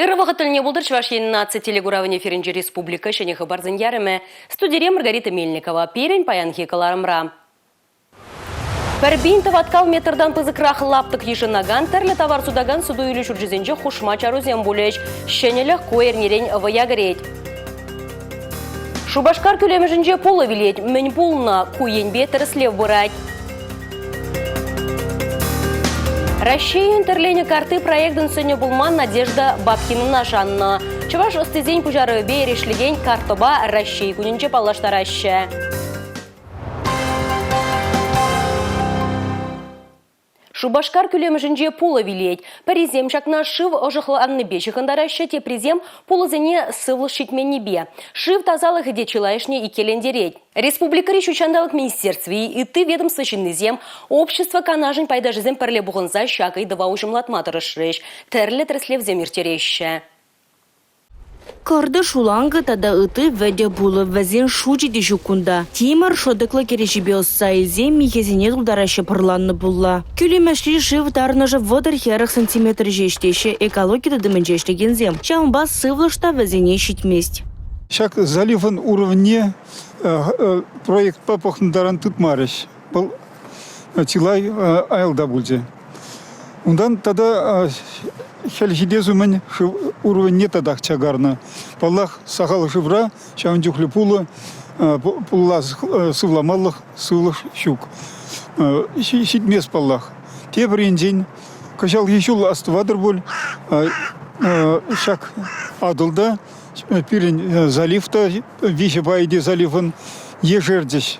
Ырӑ вӑхӑт тӗлне пултӑр Чӑваш Ен наци телекуравӗн эфирӗнче республика ҫӗнӗ хыпарсен ярӑмӗ. Студире Маргарита Мельникова. Пирӗн паянхи кӑларӑмра. Пӗр пин тӑваткал метртан пысӑкрах лаптӑк йышӑнакан, тӗрлӗ тавар сутакан суту-илӳ ҫурчӗсенче хушма чарусем пулӗҫ. Ҫӗнӗлӗх ку эрнерен вӑя кӗрет. Шупашкар кӳлемӗшӗнче пулӑ вилет. Мӗн пулнӑ? Ку енпе тӗрӗслев пырать. Раҫҫейӗн тӗрленӗ карти проектӑн сӗнӗ пулма Надежда Бабкинӑна шаннӑ. Чӑваш ӑстисен пуҫарӑвӗпе эрешлекен карттӑпа Раҫҫей кунӗнче паллаштараҫҫӗ. Шупашкар кӳлемӗшӗнче пулӑ вилет. Пӗрисем ҫакна шыв ӑшӑхланнипе ҫыхӑнтараҫҫӗ, теприсем пулӑсене сывлӑш ҫитменнипе. Шыв тасалӑхӗ те чылайӑшне иккӗлентерет. Республикӑри ҫут ҫанталӑк министерстви, ытти ведомство ҫыннисем, общество канашӗн пайташӗсем пӗрле пухӑнса ҫак ыйтӑва уҫӑмлатма тӑрӑшрӗҫ, тӗрлӗ тӗрӗслевсем ирттереҫҫӗ. Кӑртӑш, уланкӑ тата ытти вӗтӗ пулӑ. Вӗсен шучӗ те ҫук кунта. Тимӗр шӑтӑклӑ кӗреҫепе ӑсса илсе михӗсене тултараҫҫӗ пӑрланнӑ пулла. Кӳлемӗшри шыв тарӑнӑшӗ 30-40 сантиметр ҫеҫ теҫҫӗ экологи тытӑмӗнче ӗҫлекенсем. Ҫавӑнпа сывлӑш та вӗсене ҫитмест. Ҫак заливӑн уровне проектпа пӑхнӑ таран тытмарӗҫ. Вӑл чылай аялта пулчӗ. Унтан тата хӗл ҫитес умӗн шыв уровеньне татах чакарнӑ. Паллах, сахал шывра ҫавӑн чухлӗ пулӑ пулла сывламалӑх сывлӑш ҫук. Ҫитмест паллах. Тепӗр енчен, кӑҫалхи ҫул астӑватӑр пуль, ҫак Атӑлта пирӗн залив та, виҫӗ пайӗ те заливӑн ешерчӗҫ.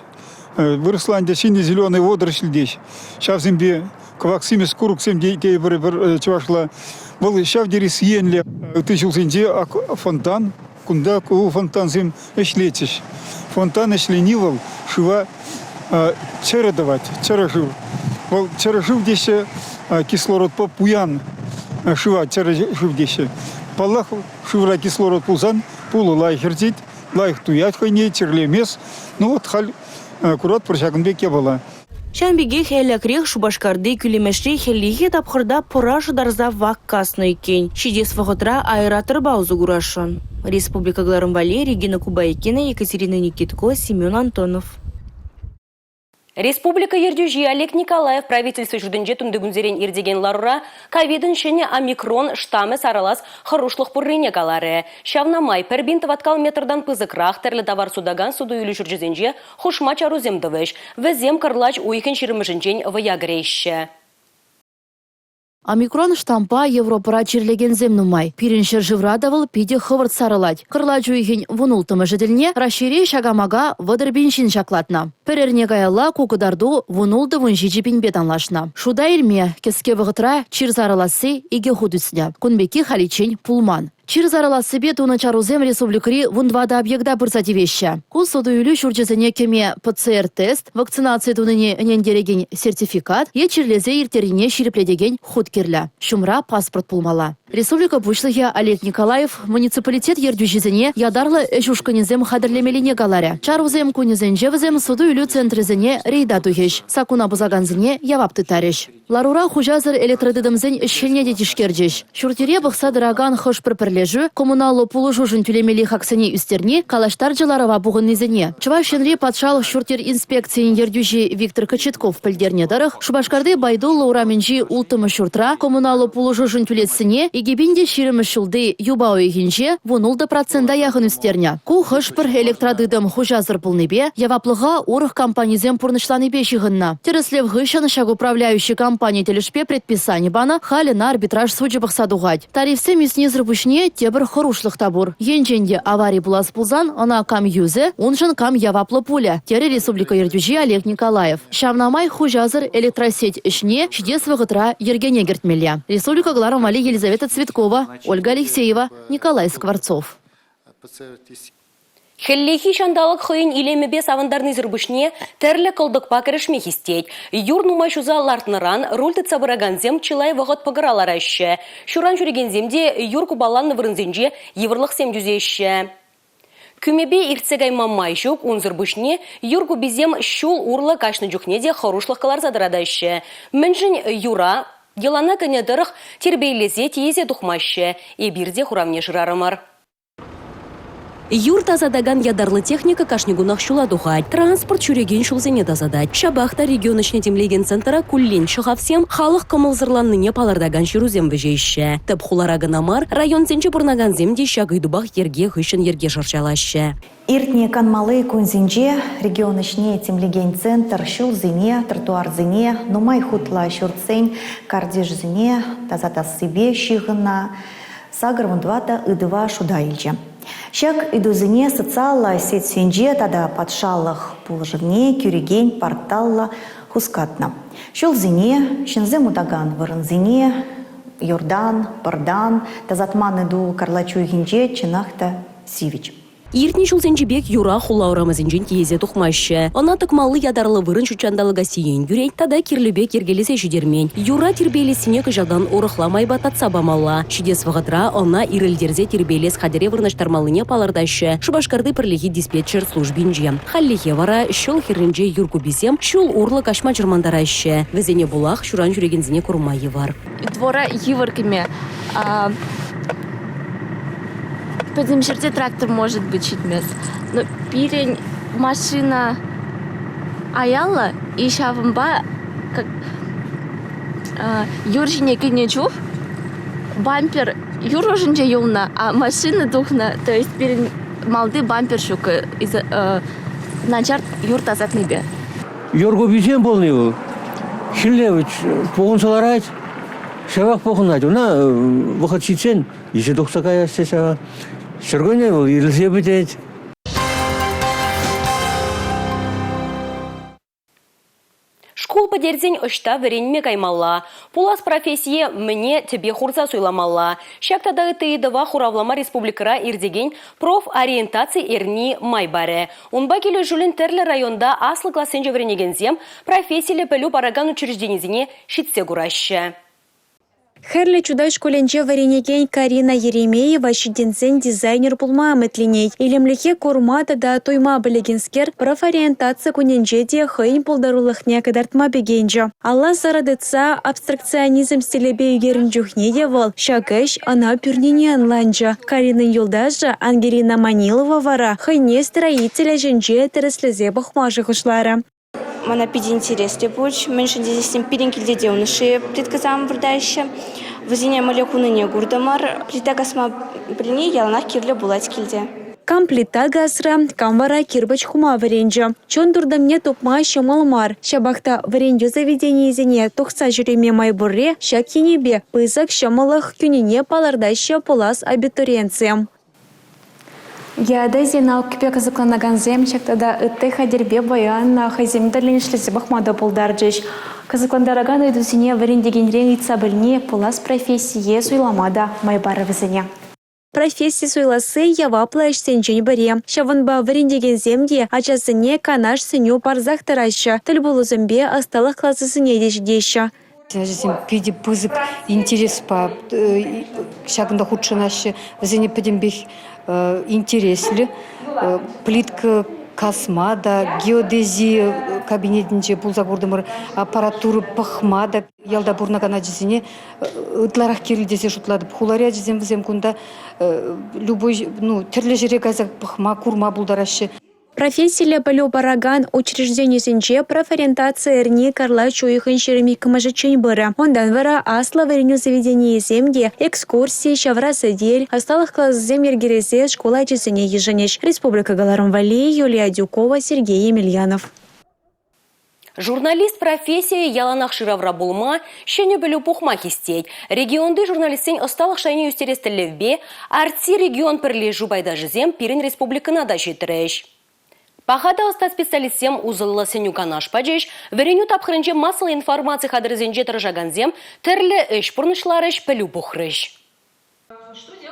Вырӑсла ӗнтӗ сине-зеленый водоросль теҫ. Ҫавсемпе кӑвак симӗс курӑксем тейӗпӗр пӗр чӑвашла. Вӑл ҫав тери сиенлӗ. Ытти ҫулсенче ак фонтан, кунта ку фонтансем ӗҫлетчӗҫ. Фонтан ӗҫлени вӑл шыва чӗрӗ тӑвать, чӗрӗ шыв. Вӑл чӗрӗ шыв теҫҫӗ, кислородпа пуян шыва чӗрӗ шыв теҫҫӗ. Паллах, шывра кислород пулсан пулӑ лайӑх ӗрчет, лайӑх туять хӑйне, чирлемест. Ну вот халь куратпӑр ҫакӑн пек япала. Ҫавӑн пекех ӗлӗкрех Шупашкарти кӳлемӗшре хӗллехи тапхӑрта пӑра шӑтарса вак каснӑ иккен. Ҫитес вӑхӑтра аэраторпа усӑ курасшӑн. Республика кӑларӑм валли Регина Кубайкина, Екатерина Никитко, Семен Антонов. Республика ертӳҫи Олег Николаев правительство ҫуртӗнче тунтикунсерен иртекен ларура ковидӑн ҫӗнӗ омикрон штамӗ сарӑлас хӑрушлӑх пуррине каларӗ. Ҫавна май пӗр пин тӑваткал метртан пысӑкрах тӗрлӗ тавар сутакан суту-илӳ ҫурчӗсенче хушма чарусем тӑвӗҫ. Вӗсем кӑрлач уйӑхӗн ҫирӗммӗшӗнчен вӑя кӗреҫҫӗ. Омикрон штампа Европӑра чирлекенсем нумай. Пирӗн ҫӗршывра та вӑл питӗ хӑвӑрт сарӑлать. Кӑрлач уйӑхӗн вунулттӑмӗшӗ тӗлне Раҫҫейре ҫак амака 30 пин ҫын ҫаклатнӑ. Пӗр эрне каялла ку кӑтарту вунултӑ-вунҫичӗ пинпе танлашнӑ. Шута илме, кӗске вӑхӑтра чир сарӑласси икӗ хут ӳснӗ. Кун пекки халиччен пулман. Чир сарӑлассипе тунӑ чарусем республикӑри вунтӑватӑ объекта пырса тивеҫҫӗ. Ку суту-илӳ ҫурчӗсене кӗме ПЦР-тест, вакцинаци тунине ӗнентерекен сертификат е чирлесе ирттернине ҫирӗплетекен хут кирлӗ. Ҫумра паспорт пулмалла. Республика Пуҫлӑхӗ Олег Николаев муниципалитет ертӳҫисене ятарлӑ ӗҫ ушкӑнӗсем хатӗрлемеллине каларӗ. Чарусем кунӗсенче вӗсем суту-илӳ центрӗсене рейда тухӗҫ, саккуна пӑсакансене явап тыттарӗҫ. Ларура хуҫасӑр электротытӑмсен ӗҫ-хӗлне те тишкерчӗҫ. Ҫурт-йӗре пӑхса тӑракан хӑш-пӗр пӗрлешӳ коммуналлӑ пулӑшушӑн тӳлемелли хаксене ӳстерни калаҫтарчӗ ларӑва пухӑннисене. Чӑваш Енри патшалӑх ҫурт-йӗр инспекцийӗн ертӳҫи Виктор Кочетков пӗлтернӗ тӑрӑх, Шупашкарти Байдуллӑ урамӗнчи улттӑмӗш ҫуртра коммуналлӑ пулӑшушӑн тӳлессине 2020 ҫулти юпа уйӑхӗнче вунултӑ процента яхӑн ӳстернӗ. Ку хӑш-пӗр электротытӑм хуҫасӑр пулнипе, яваплӑха урӑх компанисем пурнӑҫланипе ҫыхӑннӑ. Тӗрӗслев хыҫҫӑн ҫак управляющи компани тӗлӗшпе предписани панӑ, халӗ ӑна арбитраж сучӗ пӑхса тухать. Тарифсем ӳснисӗр пуҫне тепӗр хӑрушлӑх та пур. Енчен те авари пулас пулсан ӑна кам юсӗ, уншӑн кам яваплӑ пулӗ, терӗ республика ертӳҫи Олег Николаев. Ҫавна май хуҫасӑр электросеть ӗҫне ҫитес вӑхӑтра йӗркене кӗртмелле. Республика кӑларӑм валли Елизавета Цветкова, Ольга Алексеева, Николай Скворцов. Хӗллехи ҫанталӑк хӑйӗн илемӗпе савӑнтарнисӗр пуҫне тӗрлӗ кӑлтӑкпа кӗрешме хистет. Юр нумай ҫуса лартнӑран руль тытса пыракансем чылай вӑхӑт пӑкӑра лараҫҫӗ. Ҫуран ҫӳрекенсем те юр купаланнӑ вырӑнсенче йывӑрлӑхсем тӳсеҫҫӗ. Кӳмепе иртсе кайма май ҫук, унсӑр пуҫне юр куписем ҫул урлӑ каҫнӑ чухне те хӑрушлӑх кӑларса тӑратаҫҫӗ. Мӗншӗн юра? Йӑлана кӗнӗ тӑрӑх тирпейлесе тиесе тухмаҫҫӗ. Эпир те хуравне шырарӑмӑр. Юр тасатакан ятарлӑ техника кашни кунах ҫула тухать. Транспорт ҫӳрекен ҫулсене тасатать. Ҫапах та регион ӗҫне тимлекен центра куллен ҫӑхавсем халӑх кӑмӑлсӑрланнине палӑртакан ҫырусем вӗҫеҫҫӗ. Тӗп хулара кӑна мар, районсенче пурӑнакансем те ҫак ыйтупах йӗрке хыҫҫӑн йӗрке шӑрҫалаҫҫӗ. Иртнӗ канмалли кунсенче регион ӗҫне тимлекен центр ҫулсене, тротуарсене, нумай хутлӑ ҫуртсен картишӗсене тасатассипе ҫыхӑннӑ 84 ыйтӑва шута илчӗ. Ҫак ыйтусене социаллӑ сетьсенче тата патшалӑх пулӑшӑвне кӳрекен порталлӑ хускатнӑ. Ҫулсене, ҫынсем утакан вырӑнсене юртан, пӑртан тасатман ыйту кӑрлач уйӑхӗнче чӑнах та сивӗч. Иртнӗ ҫулсенчи пек юра хула урамӗсенчен тиесе тухмаҫҫӗ. Ӑна тӑкмалли ятарлӑ вырӑн ҫутҫанталӑка сиен кӳрет тата кирлӗ пек йӗркелесе ҫитермен. Юра тирпейлессине кӑҫалтан урӑхла майпа татса памалла. Ҫитес вӑхӑтра ӑна ирӗлтерсе тирпейлес хатӗре вырнаҫтармаллине палӑртаҫҫӗ Шупашкарти пӗрлехи диспетчер службинче. Хальлӗхе вара ҫул хӗрринче юр куписем ҫул урлӑ каҫма чӑрмантараҫҫӗ. Вӗсене пулах ҫуран ҫӳрекенсене курма йывӑр. Двора йывӑр кӗме. Пӗтӗм ҫӗрте трактор может быть ҫитмест. Но пирӗн машина аяллӑ и ҫавӑнпа как юр ҫине кӗнӗ чух бампер юр ӑшӗнче юлнӑ, а машина тухнӑ. То есть пирӗн малти бампер ҫук начар юр тасатнипе. Юр куписем пулни вӑл хӗлле пухӑнса ларать, ҫавах пухӑнать. Уна вӑхӑт ҫитсен ишсе тухса каяҫҫӗ ҫава. Ҫуркунне вӑл ирӗлсе пӗтет. Шкул пӗтерсен ӑҫта вӗренме каймалла? Пулас профессие мӗне тӗпе хурса суйламалла? Ҫак тата ытти ыйтӑва хуравлама республикӑра иртекен профориентаци эрни май парӗ. Унпа килӗшӳллӗн тӗрлӗ районта аслӑ классенче вӗренекенсем профессиллӗ пӗлӳ паракан учрежденисене ҫитсе кураҫҫӗ. Хӗрлӗ Чутай шкулӗнче вӗренекен Карина Еремеева ҫитӗнсен дизайнер пулма ӗмӗтленет. Илемлӗхе курма тата туйма пӗлекенскер профориентаци кунӗнче те хӑйӗн пултарулӑхне кӑтартма пикенчӗ. Алла сӑрӑ тытса абстракционизм стилӗпе ӳкернӗ чухне те вӑл ҫак ӗҫ ӑна пӳрнине ӑнланчӗ. Каринӑн юлташӗ Ангелина Манилова вара хӑйне строитель ӗҫӗнче тӗрӗслесе пӑхма шухӑшларӗ. Мана питӗ интереслӗ пулчӗ, мӗншӗн тесен пирӗн килте те унши плиткӑсем выртаҫҫӗ. Вӗсене мӗнле хунине куртӑмӑр. Плита касма пӗлни яланах кирлӗ пулать килте. Кам плита касрӗ, кам вара кирпӗч хума вӗренчӗ. Чун туртӑмне тупма ҫӑмӑл мар. Ҫапах та вӗрентӳ заведенийӗсене тухса ҫӳреме май пурри ҫак енӗпе пысӑк ҫӑмӑллӑх кӳнине палӑртаҫҫӗ пулас абитуриентсем. Геодези наукипе кӑсӑкланакансем ҫак тата ытти хатӗрпе паян хӑйсем тӗллӗн ӗҫлесе пӑхма та пултарчӗҫ. Кӑсӑклантаракан ыйтусене вӗрентекенрен ыйтса пӗлни пулас профессие суйлама та май парӗ вӗсене. Професси суйласси яваплӑ ӗҫсенчен пӗри. Ҫавӑнпа вӗрентекенсем те ачасене канаш-сӗнӳ парсах тӑраҫҫӗ, тӗл пулусемпе ӑсталӑх класӗсене те ҫитеҫҫӗ. Ачасем питӗ пысӑк интереспа ҫакӑнта хутшӑнаҫҫӗ. Вӗсене пӗтӗмпех интереслӗ. Плитка касма та, геодези кабинетӗнче пулса куртӑмӑр, аппаратура пӑхма та. Ялта пурӑнакан ачасене ытларах кирлӗ тесе шутлатӑп. Хулари ачасем вӗсем кунта любой, ну, тӗрлӗ ҫӗре кайса пӑхма, курма пултараҫҫӗ. Профессиллӗ пӗлӳ паракан учрежденисенче профориентаци эрни кӑрлач уйӑхӗн 22-мӗшӗччен пырӗ. Унтан вара аслӑ вӗренӳ заведенийӗсем те экскурси, ҫавра сӗтел, ӑсталӑх класӗсем йӗркелесе шкул ачисене йышӑнӗҫ. Республика кӑларӑм валли Юлия Адюкова, Сергей Емельянов. Журналист профессийӗ яланах шыравра пулма, ҫӗнӗ пӗлӳ пухма хистет. Регионти журналистсен ӑсталӑх шайне ӳстерес тӗллевпе Арти регион пӗрлешӳ пайташӗсем пирӗн республикӑна та ҫитрӗҫ. Паха та ӑста специалистсем усӑллӑ сӗнӳ-канаш пачӗҫ, вӗренӳ тапхӑрӗнче массӑллӑ информаци хатӗрӗсенче тӑрӑшакансем тӗрлӗ ӗҫ пурнӑҫларӗҫ, пӗлӳ пухрӗҫ.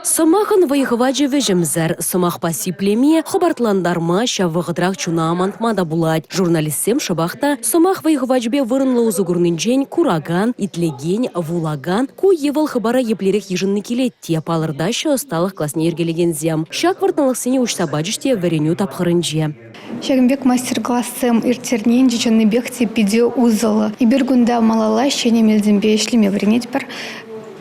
Сӑмахӑн вӑй-хӑвачӗ вӗҫӗмсӗр. Сӑмахпа сиплеме, хӑпартлантарма, ҫав вӑхӑтрах чуна амантма та пулать. Журналистсем шӑпах та сӑмах вӑй-хӑвачӗпе вырӑнлӑ усӑ курнинчен куракан, итлекен, вулакан ку е вӑл хыпара еплерех йышӑнни килет те, палӑртаҫҫӗ ӑсталӑх класне йӗркелекенсем. Ҫак вӑрттӑнлӑхсене уҫса пачӗҫ те вӗренӳ тапхӑрӗнче. Ҫакӑн пек мастер-классем ирттерни ӗнтӗ чӑннипех те питӗ усӑллӑ. Эпир кунта малалла ҫӗнӗ мелсемпе ӗҫлеме вӗренетпӗр.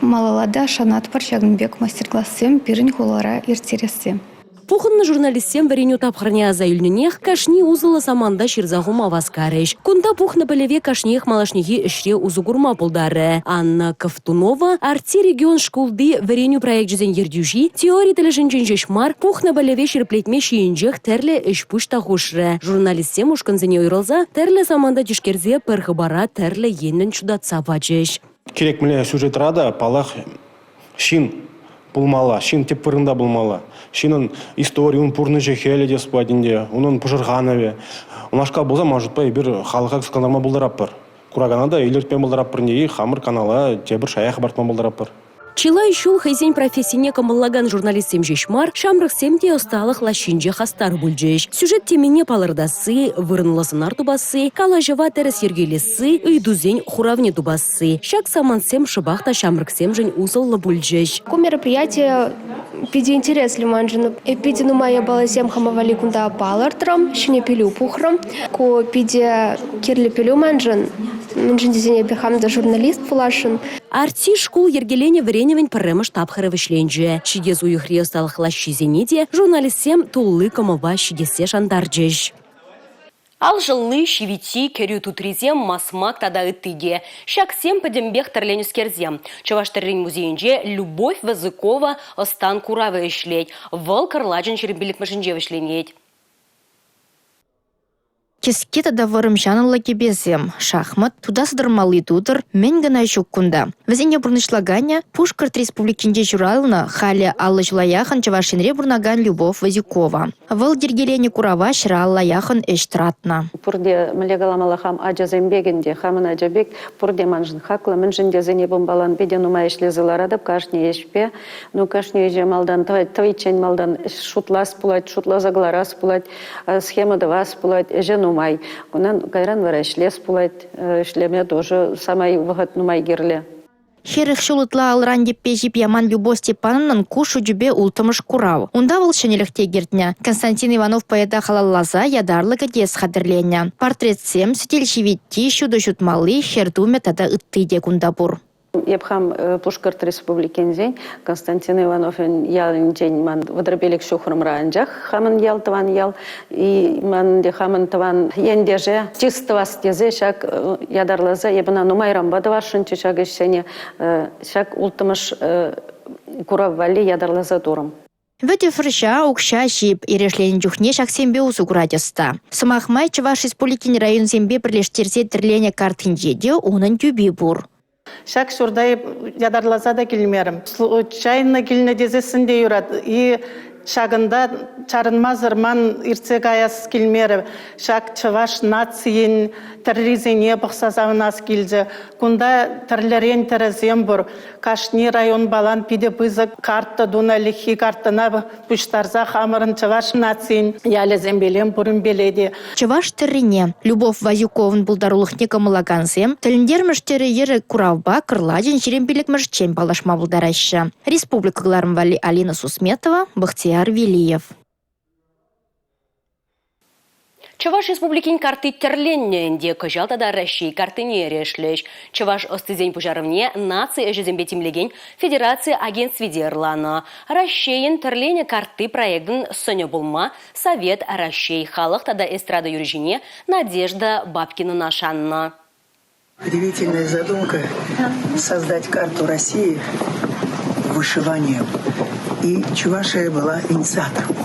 Малалла та шанатпӑр ҫакӑн пек мастер-классем пирӗн хулара ирттерессе. Пухӑннӑ журналистсем вӗренӳ тапхӑрне аса илнӗнех кашни усӑллӑ саманта ҫырса хума васкарӗҫ. Кунта пухнӑ пӗлӗве кашниех малашнехи ӗҫре усӑ курма пултарӗ. Анна Ковтунова, Арти регион шкулти вӗренӳ проекчӗсен ертӳҫи, теори тӗлӗшӗнчен ҫеҫ мар, пухнӑ пӗлӗве ҫирӗплетме ҫийӗнчех тӗрлӗ ӗҫ-пуҫ та хушрӗ. Журналистсем ушкӑнсене уйрӑлса тӗрлӗ саманта тишкерсе пӗр хыпара тӗрлӗ енлӗн ҫутатса пачӗҫ. Кирек мӗнле сюжетра та, паллах, ҫын пулмалла, ҫын тӗп вырӑнта пулмалла. Ҫыннӑн истори, ун пурнӑҫӗ-хӗлӗ те пулать ӗнтӗ, унӑн пӑшӑрханӑвӗ. Унашкал пулсан, ман шутпа, эпир халӑха кӑсӑклантарма пултаратпӑр. Куракана та илӗртме пултаратпӑр ӗнтӗ, хамӑр канала тепӗр шая хӑпартма пултаратпӑр. Чылай ҫул хӑйсен профессине кӑмӑллакан журналистсем ҫеҫ мар, ҫамрӑксем те ӑсталӑх лаҫҫинче хастар пулчӗҫ. Сюжет темине палӑртасси, вырӑнлӑ сӑнар тупасси, калаҫӑва тӗрӗс йӗркелесси, ыйтусен хуравне тупасси. Ҫак самантсем шӑпах та ҫамрӑксемшӗн усӑллӑ пулчӗҫ. Ку мероприяти питӗ интереслӗ маншӑн. Эп питӗ нумай япаласем хама валли кунта палӑртрӑм, ҫӗнӗ пӗлӳ пухрӑм. Ку питӗ кирлӗ пӗлӳ маншӑн, мӗншӗн тесен эпӗ хам та журналист пуласшӑн. Арти шкул йӗркеленӗ вӗренӗвӗн пӗрремӗш тапхӑрӗ вӗҫленчӗ. Ҫитес уйӑхри ӑсталӑх лаҫҫисене те журналистсем тулли кӑмӑлпа ҫитессе шантарчӗҫ. Ал шӑлли, ҫивитти, кӗрӳ тутрисем, масмак тата ытти те. Ҫаксем пӗтӗмпех тӗрленӗскерсем. Чӑваш тӗррин музейӗнче Любовь Вазыкова ӑстан куравӗ ӗҫлет. Вӑл кӑрлачӑн 25-мӗшӗнче вӗҫленет. Кӗске тата вӑрӑм ҫанӑллӑ кӗпесем, шахмат, тута сӑтӑрмалли тутӑр мӗн кӑна ҫук кунта. Вӗсене пурнӑҫлаканӗ Пушкӑрт Республикинче ҫуралнӑ, халӗ 50 ҫула яхӑн Чӑваш Енре пурӑнакан Любовь Вазюкова. Вӑл йӗркеленӗ курава 150 яхӑн ӗҫ тӑратнӑ. Пурте, мӗнле каламалла, хам ачасем пек ӗнтӗ, хамӑн ача пек, пурте маншӑн хаклӑ. Мӗншӗн тесен эпӗ унпалан питӗ нумай ӗҫлесе ларатӑп кашни ӗҫпе. Ну, кашни ӗҫе малтан, тӑвиччен малтан шутлас пулать, шутласа кӑларас пулать, схема тӑвас пулать, ӗҫӗ нумай. Унтан кайран вара ӗҫлес пулать, ӗҫлеме тоже самай вӑхӑт нумай кирлӗ. 40 ҫул ытла алран йӗппе ҫип яман Любовь Степановнӑн ку шучӗпе улттӑмӗш курав. Унта вӑл ҫӗнӗлӗх те кӗртнӗ. Константин Иванов поэта халалласа ятарлӑ кӗтес хатӗрленӗ. Портретсем, сӗтел ҫивитти, ҫутӑ ҫутмалли, хӗр тумӗ тата ытти те кунта пур. Эп хам Пушкӑрт Республикинчен, Константин Ивановӑн ялӗнчен ман 35 ҫухрӑмра анчах хамӑн ял, тӑван ял. И ман хамӑн тӑван ентеше чыс тӑвас тесе ҫак ятарласа эп ӑна нумайранпа тӑвасшӑнччӗ ҫак ӗҫсене. Ҫак улттӑмӗш курав валли ятарласа турӑм. Вӗтӗ шӑрҫа, укҫа, ҫип эрешленӗ чухне ҫаксемпе усӑ курать ӑста. Сӑмах май, Чӑваш Республикин районсемпе пӗрлештерсе тӗрленӗ карттинче те унӑн тӳпи пур. Ҫак ҫурта эп ятарласа та килмерӗм. Случайно килнӗ тесессӗн те юрать. И ҫакӑнта чарӑнмасӑр ман иртсе каяс килмерӗ. Ҫак чӑваш нацийӗн тӗррисене пӑхса савӑнас килчӗ. Кунта тӗрлӗрен тӗрӗсем пур. Кашни районпалан питӗ пысӑк карттӑ тунӑ ӗлӗкхи карттӑна пуҫтарса хамӑрӑн чӑваш нацийӗн ялӗсемпеле пуринпеле те. Чӑваш тӗррине, Любовь Вазюковӑн пултарулӑхне кӑмӑллакансем тӗлӗнтермӗш тӗрӗ-йӗрӗ куравпа кӑрлачӑн 25-мӗшчен паллашма пултараҫҫӗ. Республика кӑларӑм валли Алина Сусметова, Бахтияр Велиев. Чӑваш Республикин картти тӗрленнӗ ӗнтӗ. Кӑҫал тата Раҫҫей карттине эрешлӗҫ. Чӑваш ӑстисен пуҫарӑвне наци ӗҫӗсемпе тимлекен федераци агентстви те ырланӑ. Раҫҫейӗн тӗрленӗ картти проектӑн сӑнӗ пулма Совет Раҫҫей халӑх тата эстрада юрӑҫине Надежда Бабкинӑна шаннӑ. Удивительная задумка создать карту России вышиванием. И Чувашия была инициатором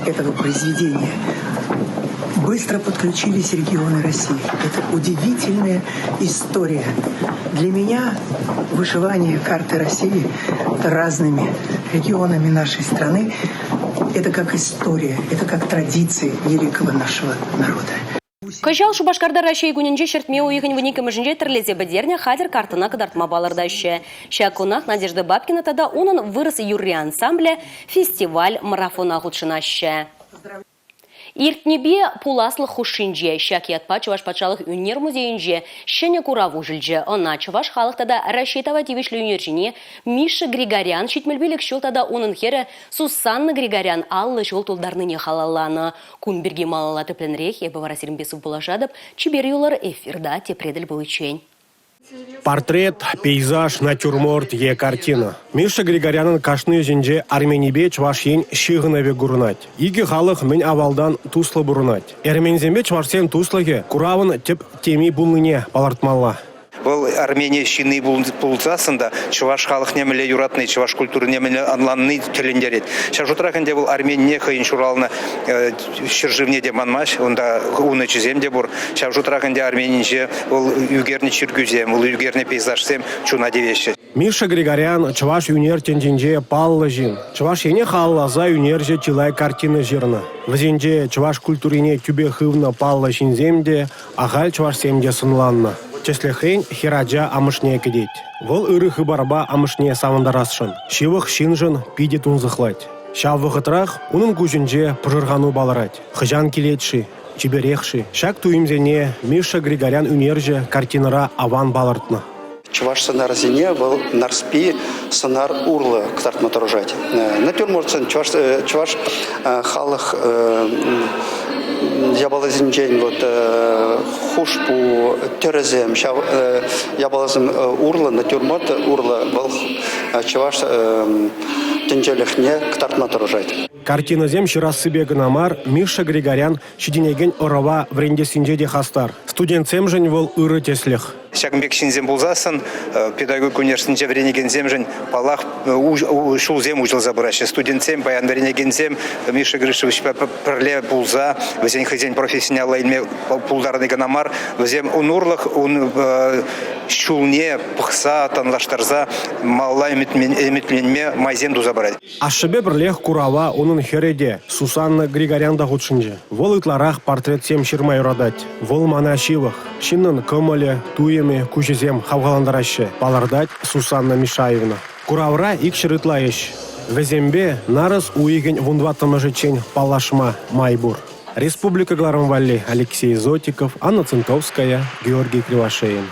этого произведения. Быстро подключились регионы России. Это удивительная история. Для меня вышивание карты России разными регионами нашей страны – это как история, это как традиции великого нашего народа. Кӑҫал Шупашкарта Раҫҫей кунӗнче ҫӗртме уйӑхӗн вуниккӗмӗшӗнче тӗрлесе пӗтернӗ хатӗр карттӑна кӑтартма палӑртаҫҫӗ. Ҫак кунах Надежда Бабкина тата унӑн вырӑс юрри ансамблӗ фестиваль-марафона хутшӑнаҫҫӗ. Иртнипе пуласлӑх хушшинче ҫак ятпа Чӑваш патшалӑх ӳнер музейӗнче ҫӗнӗ курав уҫӑлчӗ. Ӑна чӑваш халӑх тата Раҫҫей тава тивӗҫлӗ ӳнерҫине Миша Григорян 75 ҫул тата унӑн хӗрӗ Сусанна Григорян 50 ҫул тултарнине халалланӑ. Кун пирки малалла тӗплӗнрех эпӗ вара сирӗнпе сывпуллашатӑп. Чипер юлӑр, эфирта тепре тӗл пуличчен. Портрет, пейзаж, натюрморт е картина. Миша Григорянӑн кашни ӗҫӗнче Арменипе Чӑваш Ен ҫыхӑнӑвӗ курӑнать. Икӗ халӑх мӗн авалтан туслӑ пурӑнать. Эрменсемпе чӑвашсен туслӑхӗ куравӑн тӗп теми пулнине палӑртмалла. Вӑл Армени ҫынни пулсассӑн та чӑваш халӑхне мӗнле юратни, чӑваш культурине мӗнле ӑнланни тӗлӗнтерет. Ҫав шутрах ӗнтӗ вӑл Арменине хӑйӗн ҫуралнӑ ҫӗршывне те манмасть, унта унӑчӗсем те пур. Ҫав шутрах ӗнтӗ Арменинче вӑл ӳкернӗ чиркӳсем, вӑл ӳкернӗ пейзажсем чуна тивеҫҫӗ. Миша Григорян чӑваш ӳнер тӗнчинче паллӑ ҫын. Чӑваш Ене халалласа ӳнерҫӗ чылай картина ҫырнӑ. Вӗсенче чӑваш культурине тӳпе хывнӑ паллӑ ҫынсем те, ахаль чӑвашсем те сӑнланнӑ. Тӗслӗхрен, хӗрача амӑшне кӗтет. Вӑл ырӑ хыпарпа амӑшне савӑнтарасшӑн. Ҫывӑх ҫыншӑн питӗ тунсӑхлать. Ҫав вӑхӑтрах унӑн куҫӗнче пӑшӑрхану палӑрать. Хӑҫан килет-ши, чиперех-ши? Ҫак туйӑмсене Миша Григорян ӳнерҫӗ картинӑра аван палӑртнӑ. Чӑваш сӑнарӗсене вӑл Нарспи сӑнар урлӑ кӑтартма тӑрӑшать. Натюрмортсен чӑваш, чӑваш халӑх япаласенчен вот хушпу, тӗрӗсем ҫав япаласем урлӑ, натюрморт урлӑ вӑл чӑваш тӗнчелӗхне кӑтартма тӑрӑшать. Картинӑсем ҫырассипе кӑна мар, Миша Григорян ҫитӗнекен ӑрӑва вӗрентессинче те хастар. Студентсемшӗн вӑл ырӑ тӗслӗх. Ҫакӑн пек ҫынсем пулсассӑн педагогика университетӗнче вӗренекенсемшӗн, паллах, ҫулсем уҫӑлса пыраҫҫӗ. Студентсем, паян вӗренекенсем Миша Гришевичпа пӗрле пулса вӗсен хӑйсен профессине алла илме пултарни кӑна мар, вӗсем ун урлӑх, ун ҫулне пӑхса, танлаштарса малалла ӗмӗтленме майсем туса парать. Ашшӗпе пӗрлех курава унӑн хӗрӗ те, Сусанна Григорян та хутшӑнчӗ. Вӑл ытларах портретсем ҫырма юратать. Вӑл мана ҫывӑх. Ҫыннӑн кӑмӑлӗ, туйӑмӗ, куҫӗсем хавхалантараҫҫӗ, палӑртать Сусанна Мишаевна. Куравра 200 ытла ӗҫ. Вӗсемпе нарӑс уйӑхӗн вунтӑваттӑмӗшӗччен паллашма май пур. Республика кӑларӑм валли Алексей Зотиков, Анна Цинтовская, Георгий Кривошеин.